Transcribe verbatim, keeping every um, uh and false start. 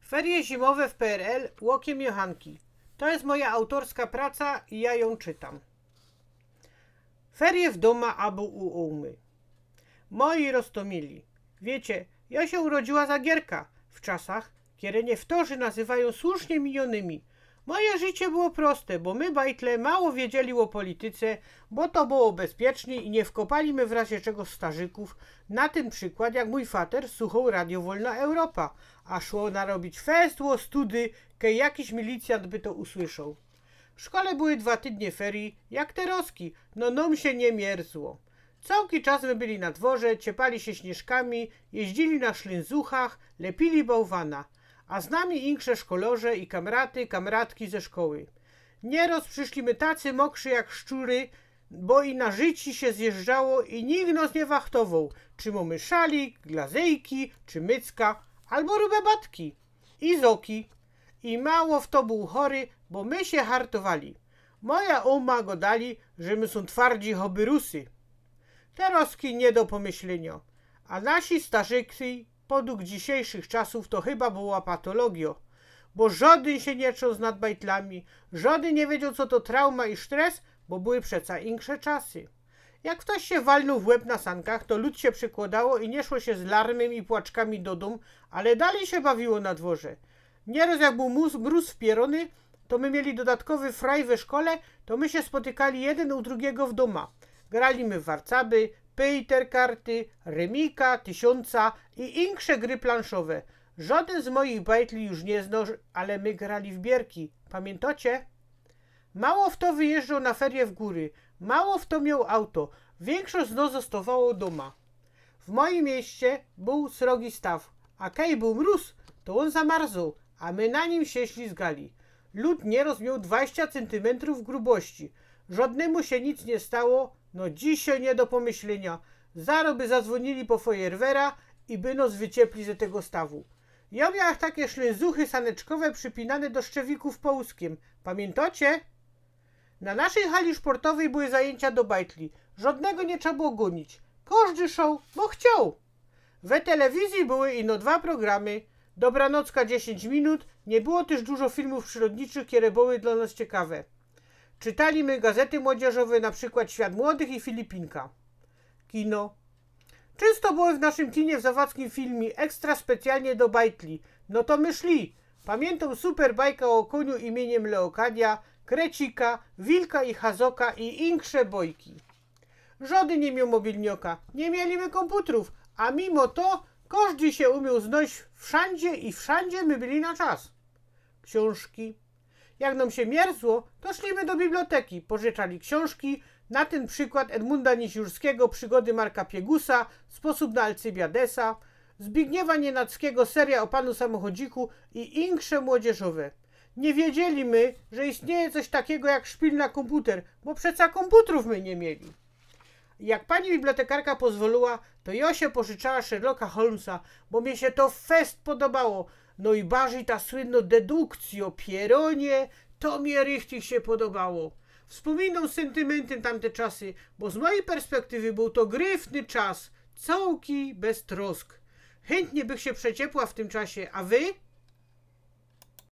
Ferie zimowe w P R L ôkiem Jochanki. To je moja autorska praca i jŏ jã czytōm. Ferie w dōma abo u ōmy. Moji roztōmili, wiycie, jŏ sie urodziyła za gierka, w czasach, kere niyktorzy nazywajōm słusznie miniōnymi. Moje życie było proste, bo my, bajtle, mało wiedzieli ô polityce, bo to było bezpieczne i niy wkopali my w razie czego starzikōw, na tyn przikłŏd jak mōj fater suchoł Radio Wolna Europa, a szło narobić fest ôstudy, kej jakiś milicjant by to usłyszoł. W szkole były dwa tydnie ferie, jak terŏzki, no nōm sie niy mierzło. Cołki czas my byli na dworze, ciepali sie śniyżkami, jeździli na szlynzuchach, lepili bałwana, a z nami insze szkolŏrze i kamraty, kamratki ze szkoły. Niyroz prziszli my tacy mokrzy jak szczury, bo i na życi sie zjeżdżało i nikt nŏs niy wachtowoł, czy mōmy szalik, glazyjki, czy mycka, abo rube batki i zoki. I mało fto bōł chory, bo my sie hartowali. Moja ōma gŏdali, że my sōm twardzi hobyrusy. Terŏzki niy do pōmyślyniŏ. A nasi starziki podug dzisiejszych czasōw to chyba była patologiŏ. Bo żŏdyn sie niy trząs nad bajtlami, żŏdyn niy wiedzioł, co to trauma i sztres, bo były przeca insze czasy. Jak ftoś sie walnōł w łeb na sankach, to lud sie przikłŏdało i niy szło sie z larmym i płaczkami do dōm, ale dalij sie bawiło na dworze. Niyroz jak bōł mōz, mrōz wpierōny, to my mieli dodatkowy fraj we szkole, to my sie spotykali jedyn u drugigo w dōma. Grali my w warcaby, pyjterkarty, rymika, tysiōnca i insze gry planszowe. Żŏdyn z mojich bajtli już niy znosz, ale my grali w bierki. Pamiyntŏcie? Mało fto wyjeżdżoł na ferie w gōry, mało fto mioł auto, wiynkszość z nŏs ôstowało dōma. W mojim mieście bōł srogi staw, a kej bōł mrōz, to ôn zamarzoł, a my na nim sie ślizgali. Lud niyroz mioł dwadzieścia cyntymentrōw grubości. Żŏdnymu sie nic niy stało, no dzisiej niy do pōmyślyniŏ. Zaro by zadzwōnili po fojerwera i by nŏs wyciepli ze tego stawu. Jŏ miała takie szlynzuchy saneczkowe przipinane do szczewikōw połōzkiym. Pamiyntŏcie? Na naszyj hali szportowyj były zajyncia do bajtli. Żŏdnego niy trza było gōnić. Kożdy szoł, bo chcioł. We telewizyji były ino dwa programy. Dobranocka dziesiyńć minut. Niy było tyż dużo filmōw przirodniczych, kere były dlŏ nŏs ciekawe. Czytali my gazety młodzieżowe, na przikłŏd Świat Młodych i Filipinka. Kino. Czynsto były w naszym kinie w Zawadzkim filmy ekstra specjalnie do bajtli. No to my szli. Pamiyntōm super bajka ô kōniu imiyniym Leokadiŏ, Krecika, Wilka i Hazoka i insze bojki. Żŏdyn niy mioł mobilnioka, niy mieli my kōmputrōw, a mimo to kożdy sie umioł znojś wszandzie i wszandzie my byli na czas. Ksiōnżki. Jak nōm sie mierzło, to szli my do biblioteki, pożyczali ksiōnżki, na tyn przikłŏd Edmunda Nisiurskigo, Przigody Marka Piegusa, Sposōb na Alcybiadesa, Zbigniewa Nienackigo, seryjŏ ô panu samochodziku i insze młodzieżowe. Niy wiedzieli my, że istnieje coś takigo jak szpil na kōmputer, bo przeca kōmputrōw my niy mieli. Jak pani bibliotekarka pozwoliyła, to jŏ sie pożyczała Sherlocka Holmesa, bo mie sie to fest podobało. No i barzij ta słynnŏ dedukcyjŏ ô Pierōnie, to mie richtig sie podobało. Wspōminōm z syntymentyma tamte czasy, bo z mojij perspektywy bōł to gryfny czas, cołki bez trosk. Chyntnie bych sie przeciepła w tym czasie, a wy?